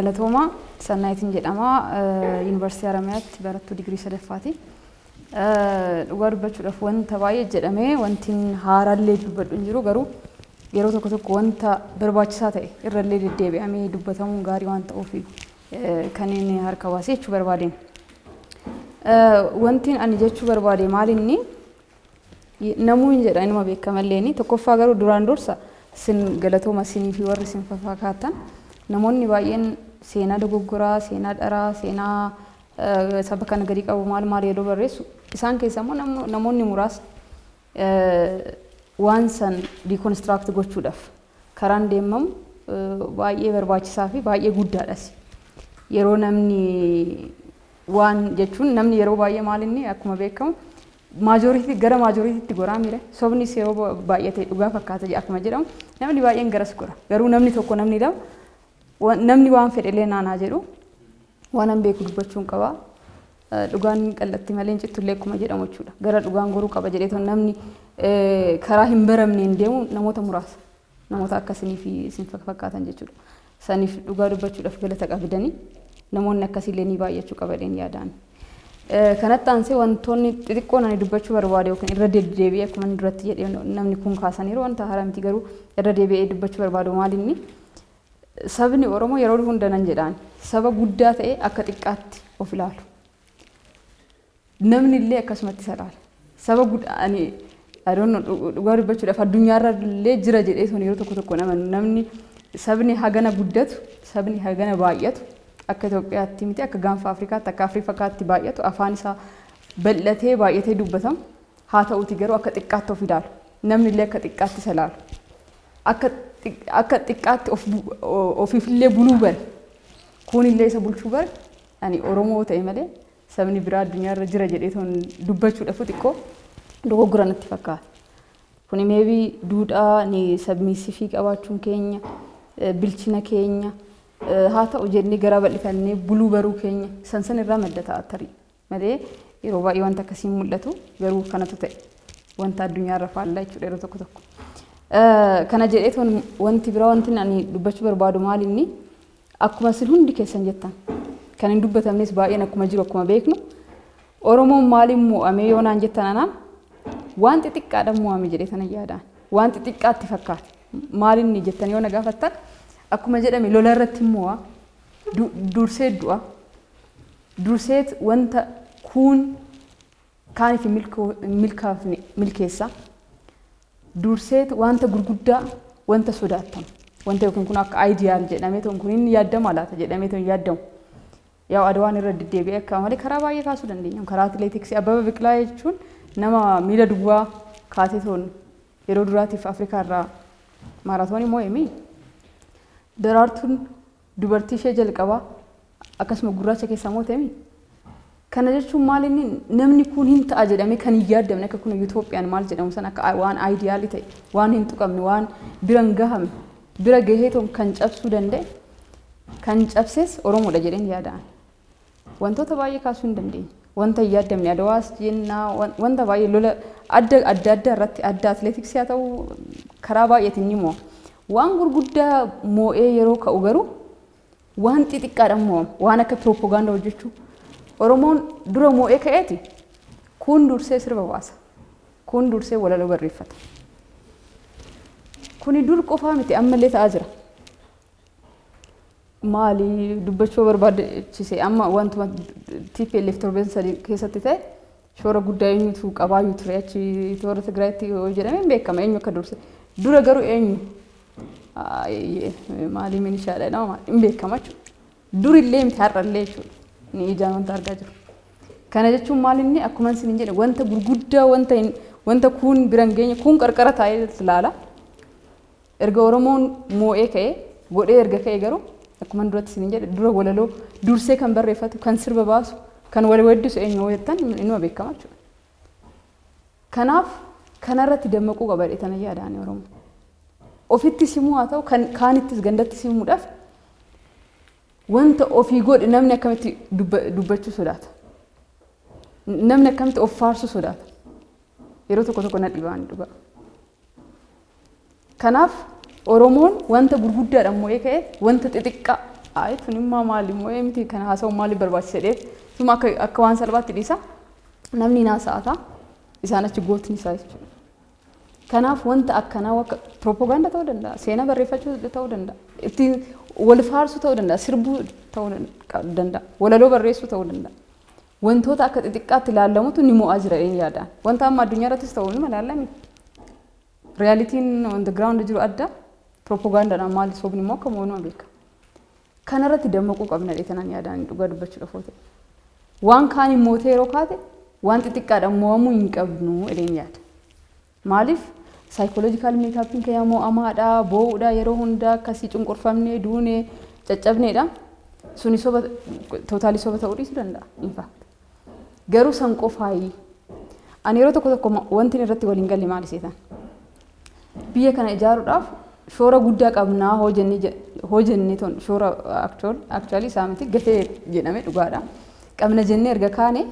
Galatooma Sannaayitiin jedhama. Yuunivarsiitii Haramayaatti barattuu digirii sadaffaati. Dhugaa dubbachuudhaaf wanta baay'ee jedhamee wanti haaraallee dubbadhu hin jiru, garuu yeroo tokko tokko wanta barbaachisaa ta'e irrallee deddeebi'amee dubbatamuun gaarii waan ta'uuf kan inni harka baasee jechuu barbaadeen. Wanti ani jechuu barbaade maalinni, namuu hin jedha, inuma beekamalleeni. Tokkoffaa garuu duraan dursa sin galatooma, sinii fi warri sin fakkaatan. Namoonni baay'een seenaa dogoggoraa, seenaa dharaa, seenaa saba kana gadi qabu maal maal yeroo barreessu, isaan keessa immoo namoonni muraasni waan san deconstruct gochuudhaaf karaan deemamu baay'ee barbaachisaa fi baay'ee guddaadhas. Yeroo namni waan jechuun, namni yeroo baay'ee maal inni akkuma beekamu majority gara majorityitti goraa mire, sobnis yeroo baay'ate dhugaa fakkaata akkuma jedhamu, namni baay'een garas gora. Garuu namni tokko, namni lama, namni waan fedhellee naanaa jedhu, waan an beeku dubbachuun qaba. Dhugaan qallatti malee hin cittullee akkuma jedhamu jechuudha. Gara dhugaan goruu qaba jedhee namni karaa hin baramneen deemu namoota muraasa. Namoota akkasii fi isin fakkaatan jechuudha. Saniif dhugaa dubbachuudhaaf galata qabdanii, namoonni akkasiillee ni baay'achuu qabadeen yaadaan. Kanatti aansee wantoonni xixiqqoon ani dubbachuu barbaade yookiin irra deddeebi'ee, akkuma inni duratti jedhee namni kun kaasaniiru, wanta haaraa miti, garuu irra deebi'ee dubbachuu barbaadu maalinni, sabni Oromoo yeroo hunda nan jedhaan saba guddaa ta'e akka xiqqaatti of ilaalu. Namni illee akkasumatti isa ilaala. Saba guddaa ani dhugaa dubbachuudhaaf addunyaarra illee jira jedhee sun yeroo tokko tokko nama namni sabni hagana guddatu, sabni hagana baay'atu, akka Itoophiyaatti miti, akka gaanfa Afrikaatti, akka Afrikaatti baay'atu, afaan isaa bal'atee baay'atee dubbatamu haa ta'uti, garuu akka xiqqaatti of ilaalu. Namni illee akka xiqqaatti isa ilaalu. Akka xiqqaatti ofiifillee buluu bare, kunillee isa bulchuu bare, ani Oromoo ta'e malee sabni biraa addunyaarra jira jedhee toon dubbachuudhaaf xiqqoo dogoggora natti fakkaata. Kuni maybe duudhaa ni submissive qabaachuun keenya, bilchina keenya haa ta'u jennee garaa bal'ifannee buluu baruu keenya san san irraa madda ta'a tarii malee, yeroo baay'ee wanta akkasiin mul'atu, garuu kanatu ta'e wanta addunyaarra faallaa jechuudha yeroo tokko tokko. Kana jedhee toon, wanti biraa wanti ani dubbachuu barbaadu maal inni, akkuma isin hundi keessan jettan, kan hin dubbatamnes baay'een akkuma jiru akkuma beeknu, Oromoon maaliin mo'amee yoo naan jettan, anaan waan xixiqqaadhaan mo'ame jedhee sana yaadaan. Waan xixiqqaatti fakkaata. Maal inni jettan yoo na gaafattan, akkuma jedhame lola irratti mo'a, dursee du'a, durseet wanta kuun kaaniif hin milkaafne milkeessa, durseet wanta gurguddaa, wanta sodaatamu, wanta yookiin kun akka ideal jedhamee kun inni yaadama laata jedhamee hin yaadamu. Yaa Adawaan irra deddeebi'ee akka malee karaa baay'ee kaasuu dandeenya. Karaa atileetiksii Abbabaa Biqilaa jechuun nama miila duwwaa kaatee toon yeroo duraatiif Afrikaa irraa maaraatoonii moo'e. Daraartuun dubartii ishee jalqabaa akkasuma gurraacha keessaa moo'e. Kana jechuun maal inni, namni kun hin ta'a jedhamee kan hin yaadamne, akka kun Itoophiyaan maal jedhamu san, akka waan ideal ta'e, waan hin tuqamne, waan bira hin gahamne bira gahee toon kan cabsuu danda'e, kan cabses Oromoodha jedheen yaadaan. Wantoota baay'ee kaasuu hin dandeenye. Wanta hin yaadamne Adawaas jennaa, wanta baay'ee lola adda adda addaa irratti, adda atileetiksii haa ta'u, karaa baay'eetiin ni mo'a. Waan gurguddaa moo'ee yeroo ka'u garuu waan xixiqqaadhaan mo'ama. Waan akka piroopagaandaa hojjechuu. Oromoon dura moo'ee ka'eeti kun dursee sirba baasa. Kun dursee walaloo barreeffata. Kuni dur qofaa miti, ammallee ta'aa jira. Maali dubbachuu barbaachise, amma wantuma TPLF torban 3 keessatti ta'e shoora guddaa eenyutu qabaayyuu ture achi toora Tigraayitti yoo jedhame hin beekama eenyu akka durse. Dura garuu eenyu maali, milishaadha nama hin beekama jechuudha. Durillee miti, har'allee jechuudha. Ni ijaan wanta argaa jiru. Kana jechuun maal inni, akkuma isin jedhe, wanta gurguddaa, wanta wanta kuun bira hin geenye kuun qarqara taa'ee ilaala. Erga Oromoon moo'ee ka'ee godhee erga ka'ee garuu, akkuma duratti isin jedhe, dura walaloo dursee kan barreeffatu, kan sirba baasu, kan wal weeddisu eenyu jettan, inuma beekama jechuudha. Kanaaf kanarratti dammaquu qaba jedhee yaadaan Oromoo. Ofitti simuu haa ta'u, kan kaanittis gandatti simuudhaaf, wanta ofii godhe namni akkamitti dubbachuu sodaata. Namni akkamitti of faarsuu sodaata. Yeroo tokko tokko na dhibaan dhugaa. Kanaaf Oromoon wanta gurguddaadhaan mo'ee ka'e wanta xixiqqaa Ayi tun immoo maali immoo miti kana haasa'u maali barbaachise dheef tuma akka waan salphaatti dhiisa. Namni naasa'ata isaan achi gootni isaa jechuudha. Kanaaf wanta akkanaa akka piroopagaandaa ta'uu danda'a, seenaa barreeffachuu ta'uu danda'a, ittiin wal faarsuu ta'uu danda'a, sirbuu ta'uu danda'a, walaloo barreessuu ta'uu danda'a. Wantoota akka xixiqqaatti ilaalamutu ni mo'aa jira yaadaan. Wanta amma addunyaa irrattis ta'uu ni malaalami. Realitiin on the ground jiru adda, piroopagaandaadhaan maali sobni immoo akka mo'uu beeka. Kanarratti dammaquu qabna dheetanan yaadaan dhugaa dubbachuudhaaf yoo ta'e. Waan kaan immoo yeroo kaate waan xixiqqaadhaan mo'amuu hin qabnu jedheen yaada. Maaliif psychological makeupiin keenya mo'amaadha, boo'uudha yeroo hundaa akkasii cunqurfamnee, duunee, caccabneedha. Suni soba totally soba ta'uu dhiisuu danda'a in fact. Garuu san qofaayi. Ani yeroo tokko tokko wanti irratti waliin galle maali seetan? Biyya kana ijaaruudhaaf shoora guddaa qabnaa hoo jennee ton shoora actually isaa miti gahee jedhame dhugaadha. Qabna jennee erga kaane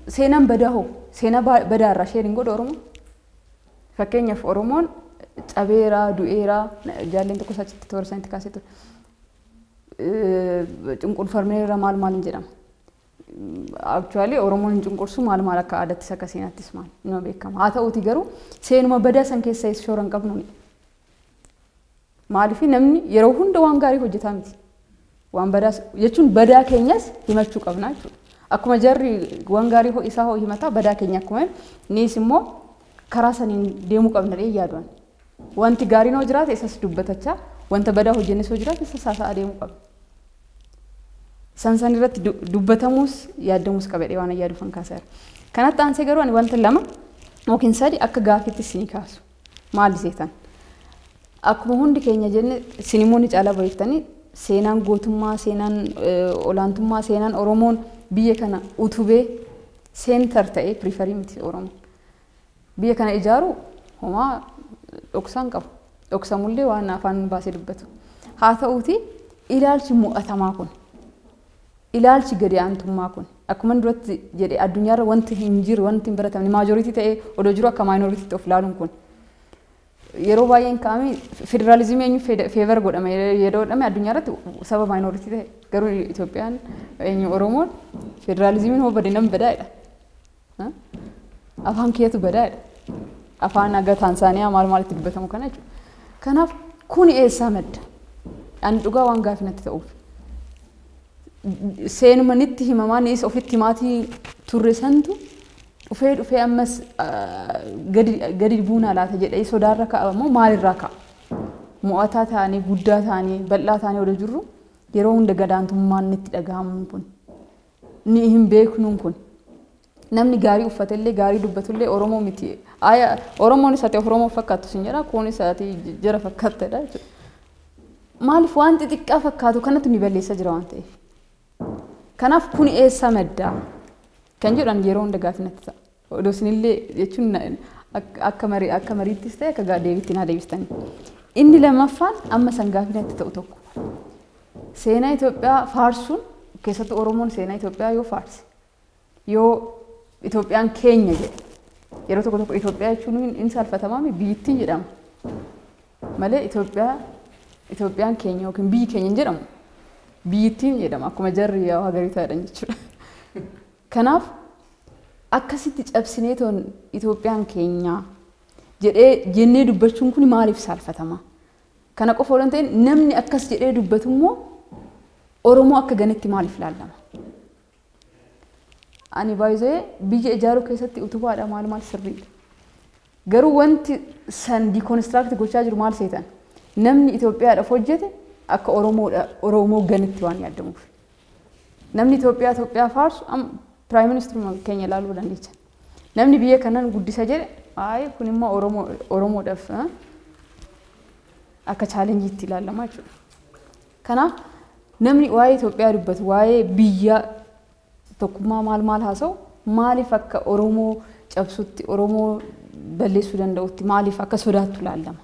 seenaan badaa hoo seenaa badaa irraa sharing godhu Oromoo. Fakkeenyaaf Oromoon cabeeraa du'eeraa jaalleen tokko achitti toora isaaniitti kaasee ture. Cunqurfameera maal maal hin jedhama. Actually Oromoon hin cunqursu maal maal akka aadaattis akka seenaattis maal nama beekama. Haa ta'uuti garuu seenuma badaa san keessa shoora hin qabnu. Maaliif namni yeroo hunda waan gaarii hojjetaa miti. Waan badaa jechuun badaa keenyas himachuu qabna jechuudha. Akkuma jarri waan gaarii isaa hoo himataa badaa keenya akkuma nis immoo karaa saniin deemuu qabna dhee yaaduun. Wanti gaariin hoo jiraate isas dubbatachaa wanta badaa hojjennes hoo jiraate isas haasa'aa deemuu qabna. San san irratti dubbatamuus yaadamuus qabadhee waan yaaduufan kaaseera. Kanatti aansee garuu ani wanta lama yookiin sadi akka gaaffiitti isinii kaasu. Maali seetan? Akkuma hundi keenya jenne sinimoonni caalaa beektanii seenaan gootummaa, seenaan olaantummaa, seenaan Oromoon biyya kana utubee center ta'ee periphery miti Oromoon. Biyya kana ijaaru homaa dhoksaan qabu. Dhoksamullee waan afaan baasee dubbatu. Haa ta'uuti ilaalchi mo'atamaa kun ilaalchi gadi aantummaa kun akkuma duratti jedhe addunyaarra wanti hin jiru wanti hin baratamne majority ta'ee odoo jiru akka minorityitti of ilaaluun kun yeroo baay'een ka'ame federaalizimii eenyu favor godhame yeroo jedhame addunyaa irratti saba minority ta'e garuu Itoophiyaan eenyu Oromoon federaalizimiin hoo bade nam badaa'edha. Afaan kiyyatu badaa'edha. Afaan aga Taansaaniyaa maal maalitti dubbatamu kana jechuudha. Kanaaf kuni eessaa madda? Ani dhugaa waan gaafii natti ta'uuf. Seenuma nitti himamaa nis ofitti himaatii turre santu dhufee dhufee ammas gadi buunaa laata jedhee sodaarra ka'a moo maalirraa ka'a? Mo'ataa ta'anii guddaa ta'anii bal'aa ta'anii odoo jirru yeroo hunda gadaantummaan nitti dhagahamuun kun ni hin beeknuun kun namni gaarii uffatellee gaarii dubbatullee Oromoo miti. Oromoon isa ta'e Oromoo fakkaattu sin jedha kunis ati jara fakkaattedha jechuudha. Maaliif waan xixiqqaa fakkaatu kanatti ni balleessa jira waan ta'eef. Kanaaf kun eessa maddaa kan jedhan yeroo hunda gaafii natti ta'a. Odoo isinillee jechuun akka marii akka mariittis ta'e akka deebiitti naa deebistanii. Inni lammaffaan amma san gaafii natti ta'u tokko. Seenaa Itoophiyaa faarsuun keessattuu Oromoon seenaa Itoophiyaa yoo faarse yoo Itoophiyaan keenya jedhe yeroo tokko tokko Itoophiyaa jechuun hin saalfatamaa biyyittiin jedhama. Malee Itoophiyaan keenya yookiin biyyi keenya hin jedhamu. Biyyittiin jedhama akkuma jarri yaa hagariitaa jedhan jechuudha. Kanaaf akkasitti cabsinee toon Itoophiyaan keenya jedhee jennee dubbachuun kun maaliif saalfatama? Kana qofa odoo hin ta'in namni akkas jedhee dubbatu immoo Oromoo akka ganetti maaliif ilaallama? Ani baay'ee biyya ijaaruu keessatti utubaadha maal maal sirriidha. Garuu wanti san deconstruct gochaa jiru maal seetan? Namni Itoophiyaadhaaf hojjete akka Oromoo ganetti waan yaadamuuf. Namni Itoophiyaa faarsu prime ministeruma keenya ilaaluu dandeecha. Namni biyya kanaan guddisa jedhe ayi kun immoo Oromoodhaaf akka challengeiitti ilaalama jechuudha. Kanaaf namni waa'ee Itoophiyaa dubbatu waa'ee biyya tokkummaa maal maal haasa'u maaliif akka Oromoo cabsutti Oromoo balleessuu danda'utti maaliif akka sodaattu ilaallama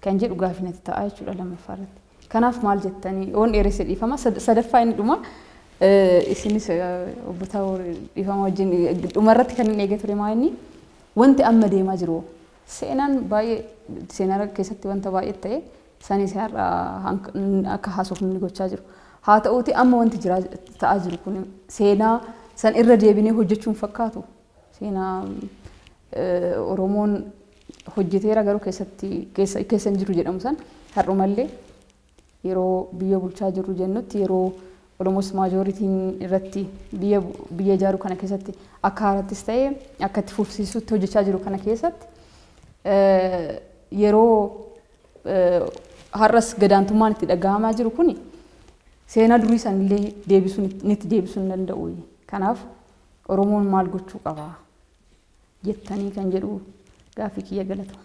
kan jedhu gaafii natti ta'a jechuudha lammaffaa irratti. Kanaaf maal jettanii oon dheeresse dhiifama sadaffaa inni dhuma isinis obbo Taawor dhiifama wajjin dhumarratti kan inni eegee ture maa inni wanti amma deemaa jiru seenaan baay'ee seenaa keessatti wanta baay'ee ta'e Sanis har'a akka haasofnu gochaa jiru. Haa ta'uuti, amma wanti jira ta'aa jiru kun seenaa san irra deebinee hojjechuun fakkaatu. Seenaa Oromoon hojjeteera garuu keessatti keessa hin jiru jedhamu san, har'umallee yeroo biyya bulchaa jirru jennutti, yeroo Oromos majorityn irratti biyya ijaaruu kana keessatti akka haarattis ta'ee akka itti fufsiisutti hojjechaa jiru kana keessatti, yeroo har'as gadaantummaan itti dhagahamaa jiru kuni seenaa durii sanillee deebisuun itti deebisuu hin danda'u. Kanaaf Oromoon maal gochuu qaba jettanii kan jedhu gaaffii kiyya, galatoma.